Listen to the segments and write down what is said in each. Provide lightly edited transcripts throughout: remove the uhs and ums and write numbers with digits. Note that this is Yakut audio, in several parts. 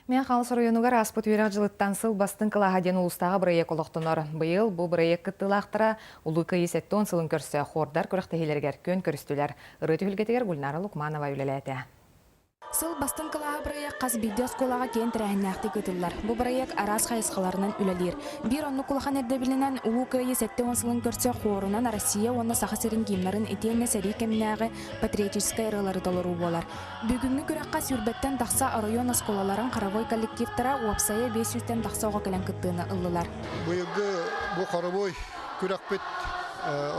Мэҥэ Хаҥалас оройуонугар ааспыт үөрэх дьылыттан сыл бастыҥ кылааһа диэн улуустааҕы бырайыак олохтонор. Быйыл бу бырайыак кыттыылаахтара Улуу Кыайыы 70 сылын көрсө хордар күрэхтэһиилэригэр күөн көрүстүлэр. Ырыа түһүлгэтигэр Гульнара Лукманова үлэлээтэ. Сыл бастыҥ кылааһа бырайыак хас биирдии оскуолаҕа киэҥ тэрээһиннээхтик ыытыллар. Бу бырайыак араас хайысхаларынан үлэлиир. Биир оннук улахан ирдэбилинэн Улуу Кыайыы 70 сылын көрсө хуорунан Россия уонна Саха сирин гимнарын итиэннэ сэрии кэминээҕи патриотическай ырыалары толоруу буолар. Бүгүҥҥү күрэххэ сүүрбэттэн тахса оройуон оскуолаларын хоровой коллективтара уопсайа 500-тэн тахса оҕо кэлэн кыттыыны ыллылар. Быйылгы бу хоровой күрэхпит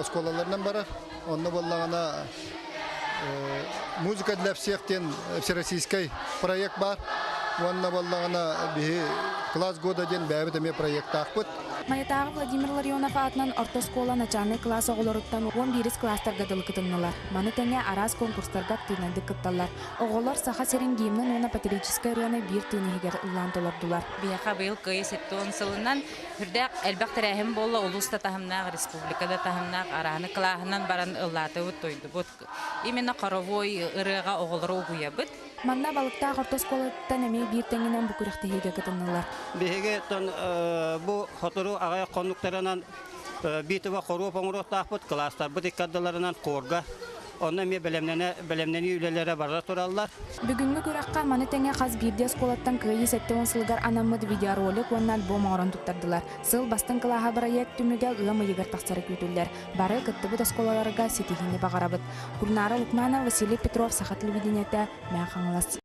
оскуолаларынан барар. Онно буоллаҕына «Музыка для всех» диэн всероссийскай проект баар. Уонна буоллаҕына биһи «Класс года» диэн бэйэбит эмиэ проектаахпыт. Майатааҕы Владимир Ларионов аатынан орто оскуола начальнай кылаас оҕолоруттан 11 кылаастарга дылы кытыннылар. Маны тэҥэ араас конкурстарга активнайдык кытталлар. Оҕолор Саха сирин гимнын уонна патриотическай ырыаны биир тыын иһигэр ыллаан толордулар. Биһиэхэ быйыл Кыайыы 70 сылынан Сүрдээх элбэх тэрээһин буолла, улуус да таһымнаах, республика да таһымнаах, арааһыны кылааһынан баран ыллаатыбыт, тойдубут. Именно хоровой ырыаҕа оҕолору угуйабыт. Манна Балыктаах орто оскуолатыттан эмиэ биир тэҥинэн бу күрэхтэһиигэ кытыннылар. Биһиги бу сотору аҕыйах хонуктарынан битва хоруоп оҥоруохтаахпыт, кылаастарбыт икки ардыларынан хорга Онно эмиэ бэлэмнэнэ бэлэмнэнии үлэлэрэ бара тураллар. Бүгүҥҥү күрэххэ маны тэҥэ хас биирдии оскуолаттан Кыайыы 70 сылыгар анаммыт видеоролик уонна альбом оҥорон туттардылар. Сыл бастыҥ кылааһа бырайыак түмүгэ ыам ыйыгар тахсара күүтүллэр. Бары кыттыбыт оскуолаларга ситиһиини баҕарабыт. Гульнара Лукманова, Василий Петров, Саха телевидениетэ, Мэҥэ Хаҥалас.